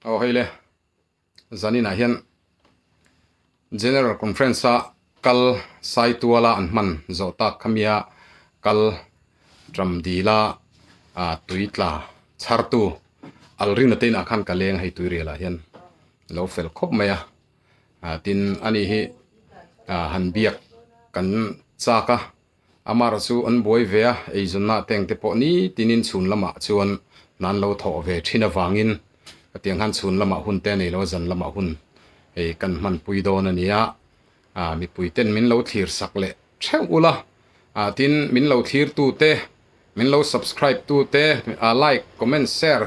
Aw hei le, zaninah hian General Conference a kal Saituala an hman zawh tak kha mia kal Tramdila ah tui tla chhartu Alrina te inah khan ka leng hei tuirial ah hian lo fel khawp mai a ah tin ani hi ah han biak kan chak a. Amar chu an buai ve a, eizawnna teng te pawh nitinin chhun lamah chuan hna an lo thawh ve thin avangin hetiang khan chhun lamah hun te a nei lo a, zan lamah hun hei kan hmanpui dawn a nia. Ah mipui ten min lo thlir sak leh theuh ula, ah tin min lo thlir tu te, min lo subscribe tu te, ah like, comment, share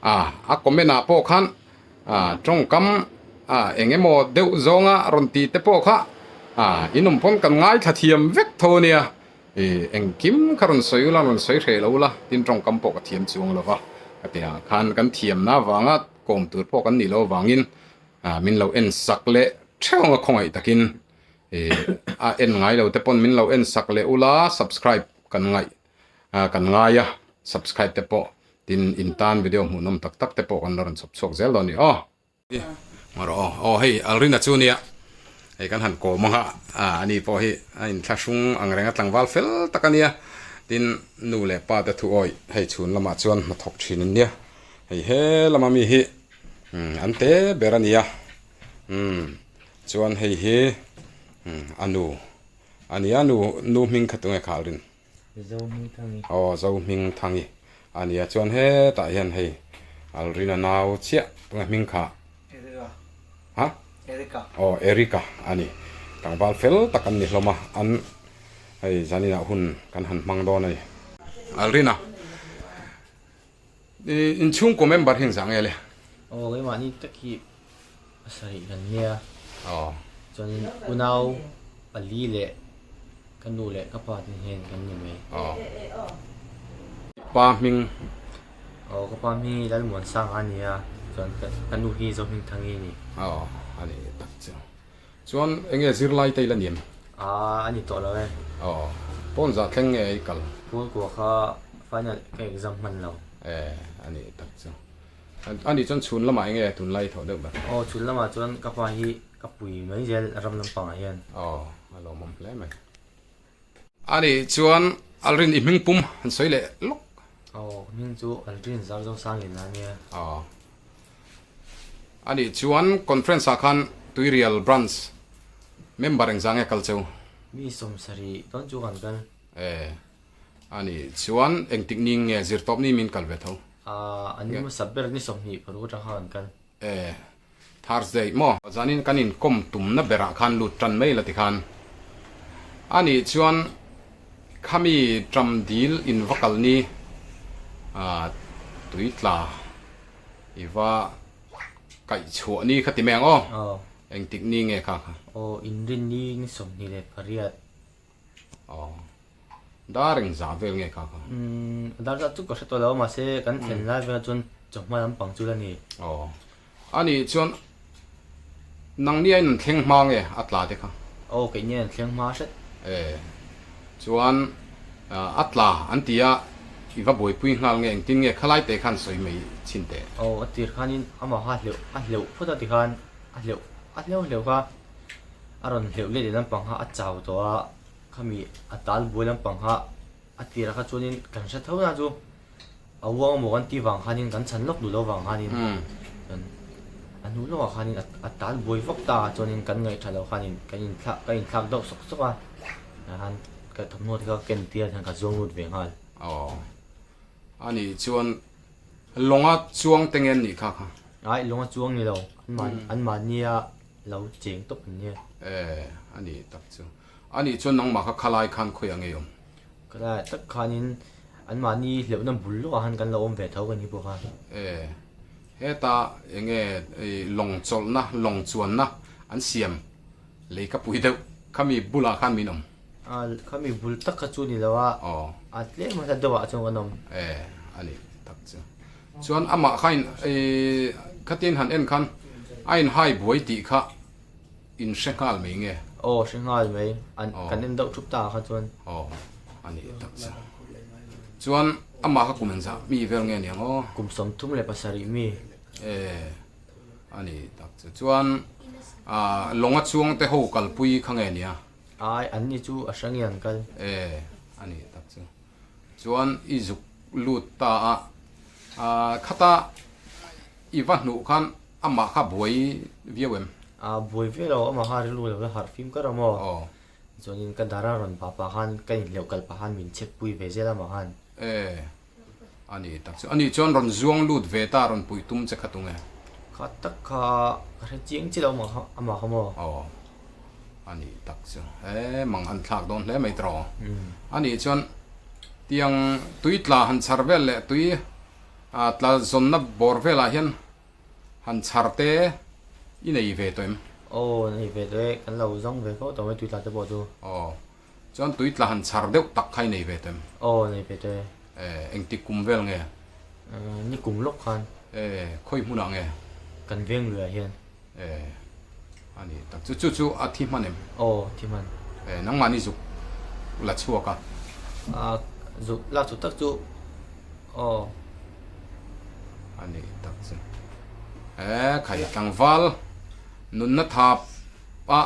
ah a comment ah pawh khan ah tawngkam ah eng emaw deuh zawnga rawn tih te pawh kha ah in awm pawn kan ngaithla thiam vek tho a nia ih engkim kha rawn sawi ula rawn sawi hreh lo ula tin tawngkam pawh ka thiam chuang lo va ka ti ang khan kan thiamna avanga kawm tur pawh kan nih loh avangin ah min lo en sak leh theuh anga khawngaih takin ih a en ngai lo te pawn min lo en sak leh ula subscribe kan ngaih ah kan ngai a subscribe te pawh tin in tan video hmuhnawm tak tak te pawh kan la rawn chhawp chhuak zel dawn a ni aw. Marawh aw aw hei Alrina chu nia hei kan han kawm ang a ah ani pawh hi a inthlahrung ang reng a tlangval fel tak a nia tin nu leh pa te thu awih hei chhun lamah chuan hnathawk thin an nia hei he lama mi hi an te ber a nia umm chuan hei hi a nu a nia nu nu hming kha tunge kha Alrin. Zohmingthangi. Aw Zohmingthangi a nia chuan hetah hian hei Alrina nau chiah tunge hming kha? Erika. Ha? Erika. Aw Erika a ni. Tlangval fel tak an ni hlawm a, an hei zaninah hun kan han hmang dawn a ni. Alrina, i inchhungkaw member hi engzah nge le? Aw keimahni tak hi pasarih kan nia. Aw. Chuanin unau pali leh ka nu leh ka pa te hian kan ni mai. Aw. Pa hming. Aw ka pa hming hi Lalmuansanga a ni a, chuan ka nu hi Zohmingthangi a ni. Aw a ni tak chu. Chuan enge zirlai te ila niam? Aa a ni tawh lo e. Aw, pawn zah thleng nge i kal? Pawn kua kha final ka exam hman lo. E, a ni tak chu. A nih chuan chhun lamah enge tunlai thawh deuh ber? Aw, chhun lamah chuan ka pa hi ka pui mai zel ram lampangah hian. Aw, a lawmawm hle mai. A nih chuan Alrin i hming pum han sawi leh lawk. Aw, ka hming chu Alrin Zarzosangin a nia. Aw. A nih chuan conference ah khan Tuirial branch member engzah nge kal cheu? Mi 70 dawn chu kan kal. E, a nih chuan engtik ni nge zirtawp ni min kal ve tho? Aaa, an ni hmasa ber ni 20 paruk atang khan kan kal. E, Thursday maw? Zanin kan inkawm tumna berah khan lut tan mai la tikhan. A nih chuan khami tram dil in va kal ni aaa tui tla i va kaih chhuah ni kha ti mai ang aw. Engtik ni nge kha kha? Aw inrin ni ni 28. Aw. Dar engzah vel nge kha kha? Umm dar zah chu ka hre tawh lo a mahse kan thlen lai velah chuan chawhma lampang chu la ni. Aw. A nih chuan nangni a in thleng hma nge a tla te kha? Aw keini a in thleng hma hret. E chuan a tla an ti a i va buaipui nghal nge engtin nge khalai te khan sawi mai chhin teh. Aw a tir khanin amah kha a hleuh a hleuh phawt a tikhan a hleuh a hleuh hleuh kha a rawn hleuh let leh lampang kha a chau tawh a. Khami a tal buai lampang kha a tirah kha chuanin kan hre tho na chu a uang emaw kan tih vang khanin kan chhan lawk duh lo vang khanin chuan a hnu lawkah khanin a tal buai vak ta a chuanin kan ngaih tha lo khanin kan inthlak ka inthlak deuh sawk sawk a tah khan ka thawmhnaw te kha ka ken tir a tihian ka zuang lut ve nghal. Aw ani chuan lawnga chuang te nge an nih kha kha? Ai lawnga chuang ni lo an mahnia lo cheng tawp an nia. E ani tak chu. A nih chuan nangmah kha khalai khan khawiah ngei awm? Khalai tak khanin anmahni hleuhna bul lawkah khan kan lo awm ve tho ka ni bawk a. E, heta enge lawng chawlhna, lawng chuanna an siam lei ka pui deuh, khami bulah khan min awm? A, khami bul tak kha chu ni lo a, a tlem hmasa deuhah chuan kan awm. E, a nih tak chu. Chuan amah kha in, khatin han en khan a inhai buai tih kha In hre nghal mai nge? Aw hre nghal mai, an kan en deuh thup ta kha chuan. Aw a ni tak chu. Chuan amah kha kum engzah mi vel nge niang aw? Kum 37 mi. E. A ni tak chu. Chuan lawnga chuangte ho kalpui kha nge nia? Ai, an ni chu a hrangin an kal. E, a ni tak chu. Chuan i zuk lut ta a, khata i va hnuh khan amah kha buai viau em? A buai viau lo, amah kha rilru lo la harh fim kar a maw? Aw. Chuanin ka dara rawn pah pah khan ka inhleuh kal pah khan min chhek pui ve zel amah khan. E. A ni tak chu. A nih chuan rawn zuang lut ve ta rawn puih tum che kha tunge? Kha tak kha ka hre chiang chiah lo amah kha amah kha maw? Aw. A ni tak chu. He mang han thlak dawn hle mai tawh. A nih chuan tiang tui tla han chhar vel leh tui tla zawnna bawr velah hian han chhar te i nei ve tawh em? Aw nei ve tawh e, kan lo zawng ve fo tawh mai tui tla te pawh chu. Aw. Chuan tui tla han chhar deuh tak kha i nei ve tem? Aw, nei ve te. E, engtik kum vel nge? Ni kum lawk khan. E, khawi hmunah nge? Kan veng luiah hian. E, a ni tak chu. Chu chu a thi hman em? Aw, thi hman. E, nangmahni zuk la chhuak a? A, zuk lak chhuak tak chu, aw. A ni tak chu. E, khai tlangval nunna thap a.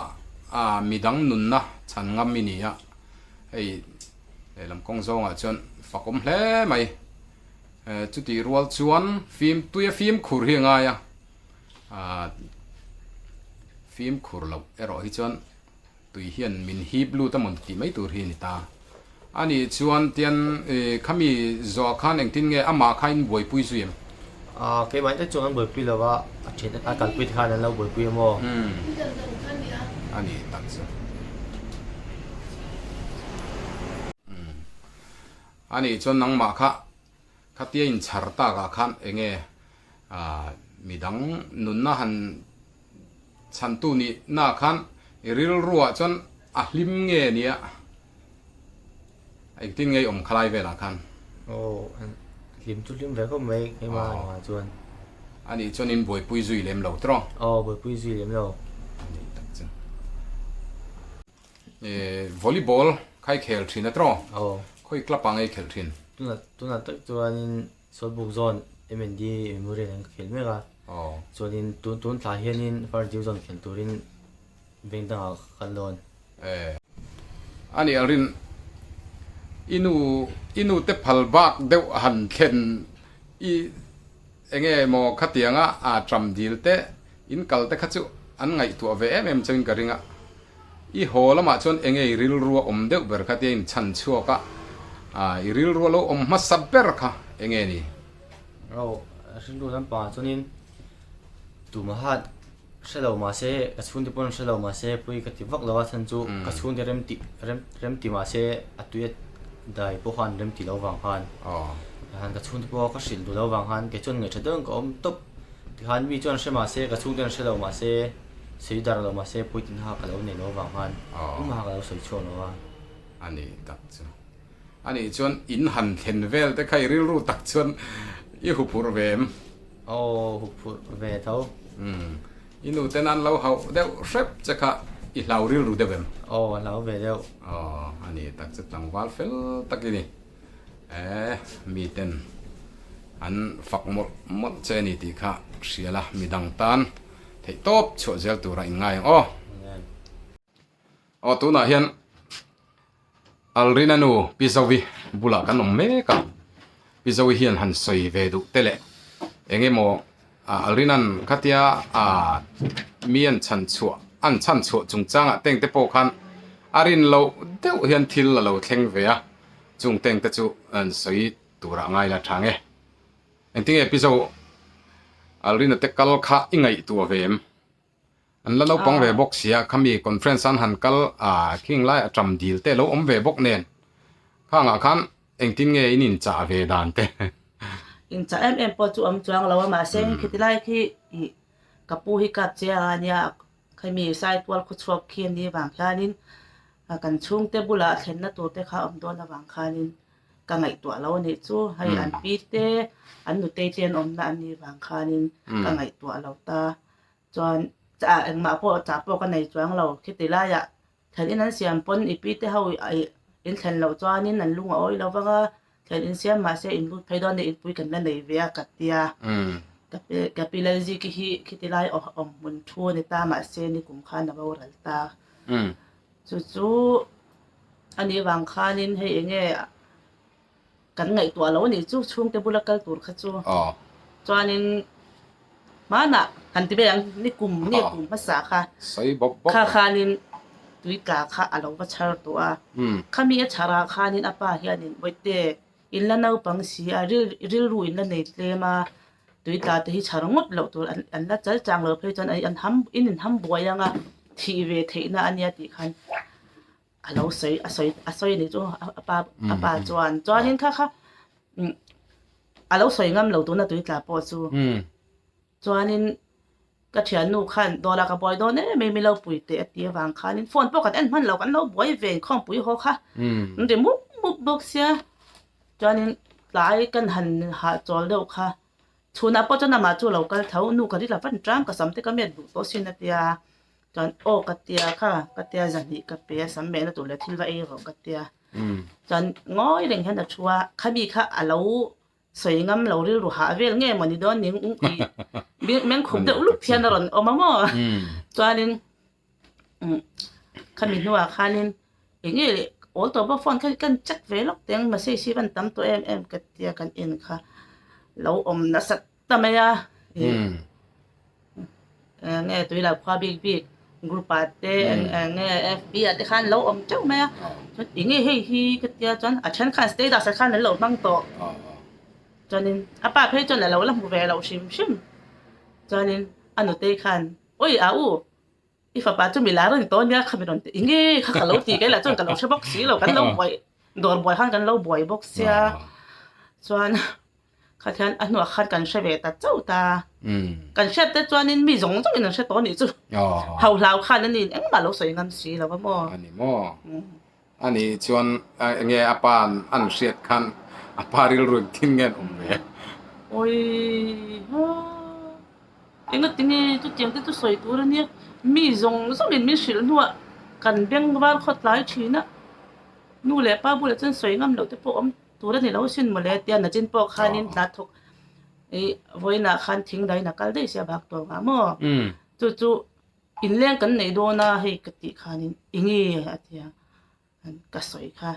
A midang nunna chhan ngam i ni a, hei lehlam kawng zawngah chuan fakawm hle mai. Chutih rual chuan fim tuia fimkhur hi a ngai a, fimkhur loh erawh hi chuan tui hian min hip lut a mawn tih mai tur hi a ni ta. A nih chuan tian khami zawh khan engtin nge amah kha in buaipui zui em? Aaa keimah te chuan an buaipui lo a, a thian a kalpui te khan an lo buaipui a maw? Umm a nih tak chu. Umm a nih chuan nangmah kha khatia in chhar takah khan enge aaa midang nunna han chhantu nihna khan i rilruah chuan a hlim nge nia engtin nge i awm khalai velah khan? Aw, hlim chu hlim ve khawp mai keimah engah chuan. A nih chuan in buaipui zui lem lo tawh? Aw, buaipui zui lem lo. A nih tak chu. Volleyball kha i khel thin a tawh? Aw. Khawi club ah nge i khelh thin? Tunah tunah tak chuanin Sawlbuk zawn MND Memorial an khel mek a, chuanin tun tun thla hianin First Division khel turin veng dangah ka kal dawn. A nih alrin i nu i nu te phal bak deuh han thlen i enge maw khatianga a tram dil te in kal te kha chu an ngaihtuah ve em em chauhin ka ring a. I haw lamah chuan enge i rilrua awm deuh ber kha tia in chhan chhuak a, i rilrua lo awm hmasa ber kha enge ni? Aw, rilru lampangah chuanin tumaha hre lo mahse ka chhungte pawn hre lo mahse pui ka ti vak lo a chhan chu ka chhungte rem tih rem rem ti mahse a tui a dai pawh khan rem ti lo vang khan ka chhungte pawh ka hrilh duh lo vang khan kei chuan ngaihṭha deuhin ka awm tawp. Tikhan mi chuan hre mahse ka chhungte an hre lo mahse sawi dar lo mahse puitin ha ka lo nei lo vang khan engmah ka lo sawi chhuak lo a. A ni tak chu. A nih chuan in han thlen vel te kha i rilru tak chuan i huphurh ve em? Aw huphurh ve tho. Umm. I nu ten an lo hauh deuh hrep che kha i hlau rilru deuh em? Aw a hlau ve deuh. Aw a ni tak chu tlangval fel tak i ni. Eh, miten an fak mawlh mawlh che a ni tih kha hria la, midang tan theih tawp chhuah zel tura in ngai ang aw. Aw tunah hian Alrina nu Pi Zovi bulah kan awm mek a, Pi Zovi hian han sawi ve duh te leh eng emaw Alrina'n khatia mi an chhan chhuah an chhan chhuah chungchangah teng te pawh khan a rin loh deuh hian thil a lo thleng ve a. Chung teng te chu an sawi turah ngai la tha nge. Engtinge Pi Zo Alrina te kal kha i ngaihtuah ve em? An la naupang ve bawk sia, khami conference an han kal a khing lai a ṭam dil te lo awm ve bawk nen khangah khan engtin nge in inchah ve dan te? Inchah em em pawh chu awm chuang lo a, mahse khiti lai khi ka pu hi kap che a nia Khami Saitual khawchhuak khi a nih vang khianin kan chhungte bulah thlenna tur te kha a awm dawn avang khanin ka ngaihtuah lo a nih chu. Hei an pi te, an nutei te an awmna an nih vang khanin ka ngaihtuah lo ta. Chuan engmah pawh chah pawh ka nei chuang lo. Khiti laiah thlen in an siam pawn i pi te ho in thlen loh chuanin an lung a awi lo vang a, thlen in siam mahse in lut phei dawn a inpui kan la nei ve a ka tia. Ka pi Lalziki hi khiti lai awm hmun thu a ni ta mahse nikum khan a boral ta. Chu chu a nih vang khanin hei eng nge kan ngaihtuah lo a nih chu chhungte bula kal tur kha chu. Chuanin hmanah han ti mai ang nikum nge kum hmasa kha kha khanin tui tla kha a lo va chhar tawh a. Khami a chharah khanin a pa hianin Bawihte In la naupang si a, rilru in la nei tlem a, tui tla te hi chhar ngawt loh tur an la chal chang lo phei chuan an ham in in ham buai ang a, thih ve theihna a nia tih khan a lo sawi a sawi a sawi a nih chu a pa a pa chuan chuanin kha kha a lo sawi ngam lo tuna tui tla pawh chu chuanin Ka thiannu khan dawrah ka buai dawn em em i lo pui teh a ti avang khanin phone pawh kan en hman lo kan lo buai ve inkhawmpui haw kha an ri mup mup bawk sia chuanin tlai kan han hahchawl deuh kha chhunah pawh chuan amah chu a lo kal tho nu ka ri la van tang ka sam te ka met duh tawh sin a tia chuan aw ka tia kha ka tia zahnih ka pe a sam mehna tur leh thil va ei rawh ka tia chuan ngawi reng hian a thu a khami kha a lo Sawi ngam lo rilru hah vel nge maw ni dawn ning tih meng khup deuh lup hian a rawn awm a maw? Chuanin khami hnuah khanin eng nge leh awl tawh bawk phone kha kan check ve lawk teng message hi van tam tawh em em ka tia kan en kha lo awm nasat ta mai a. Nge tui lo khua bik bik group ah te nge fb ah te khan lo awm teuh mai a chuan eng nge hei hi ka tia chuan a then khan status ah khan an lo hmang tawh chuanin a pa phei chuan a lo la hmu ve loh hrim hrim chuanin a nutei khan awi a u i fapa chu mi lar a ni tawh ania kha mi rawn ti eng nge kha ka lo ti kei lah chuan ka lo hre bawk si lo kan lo buai dawr buai khan kan lo buai bawk sia chuan. Kha thian a hnuah khan kan hre ve ta chauh ta. Kan hriat te chuanin mi zawng zawngin an hre tawh anih chu. Hau hlau khan a niin engmah lo sawi ngam si lo va maw? A ni maw? A nih chuan enge a pa an hriat khan a pa rilru engtin nge an awm ve? Awii ha engati nge chutiang te chu sawi tur a nia. Mi zawng zawngin min hrilh hnuah kan beng var khawtlai thin a. Nu leh pa bulah chuan sawi ngam loh te pawh awm. Tur a ni lo sin mawle tia nachin pawh khanin hna thawk ih vawiinah khan thing dain a kal daih sia bak tawh ngah maw chu chu inleng kan neih dawn a hei ka tih khanin enge a tia ka sawi kha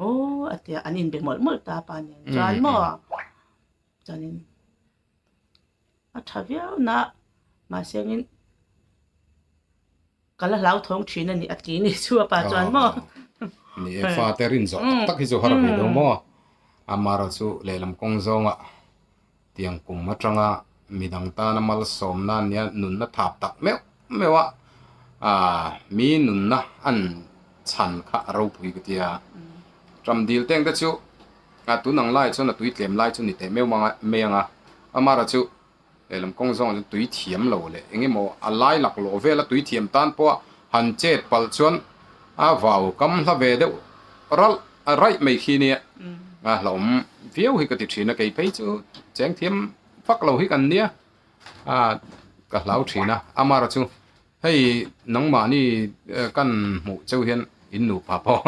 aw a tia an inbe mawlh mawlh ta pa nen chuan maw chuanin a tha viau na mahse angin. Ka la hlauthawng thin a ni a ti ni chu a pa chuan maw. Ni e, fate rin zawh tak tak hi chu har ve lo maw. Amara chu lehlam kawng zawngah tiang kum atanga midang tana malsawmna ania nunna thap tak meuh meuh a mi nunna an chhan kha a ropui ka tia. Ram dil teng te chu tun ang lai chuan a tui tlem lai chu ni teh meuh mai ang a, Amara chu Lehlam kawng zawng ah chuan tui thiam lo leh eng emaw a lai laklawh vel a tui thiam tan pawh a han chet palh chuan a vau kam hla ve deuh ralh a raih mai khi nia a hlauhawm viau hi ka ti thin a kei phei chu cheng thiam vak lo hi kan nia a ka hlau thin a amara chu hei nangmahni kan hmuh cheu hian in nupa pawh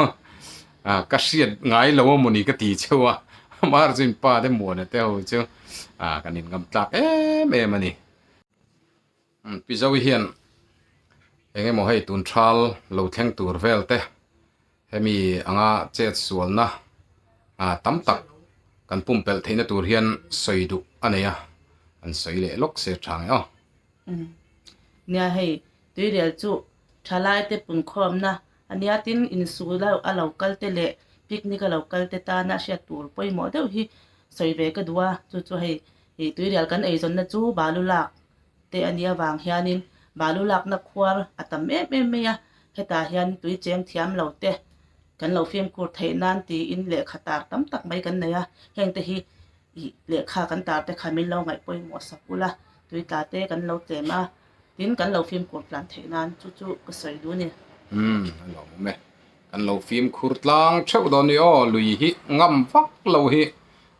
ka hriat ngai lo a mawni ka ti cheu a amar chu in pa te muana te ho chu kan in ngam tlak em em a ni. Pi Zoe hian eng emaw hei tun thal lo thleng tur vel te hemi anga chet sualna tam tak kan pumpelh theihna tur hian sawi duh a nei a an sawi leh lawk se tha nge aw. Nia hei tuirial chu thalaite punkhawmna a nia tin insul a lo kal te leh picnic a lo kal te tana hriat tur pawimawh deuh hi sawi ve ka duh a, chu chu hei ih tuirial kan eizawnna chu balu lak te a nih avang hianin balu lakna khuar a tam em em mai a, hetah hian tui cheng thiam lo te kan lo fimkhur theih nan tiin lehkha tar tam tak mai kan nei a, heng te hi ih lehkha kan tar te kha min lo ngaih pawimawh sak ula tui tla te kan lo tlem a tin kan lo fimkhur tlan theih nan chu chu ka sawi duh a ni. Umm a lawm awm e. Kan lo fimkhur tlang theuh dawn ni aw lui hi ngam vak lo hi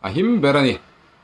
a him ber a ni.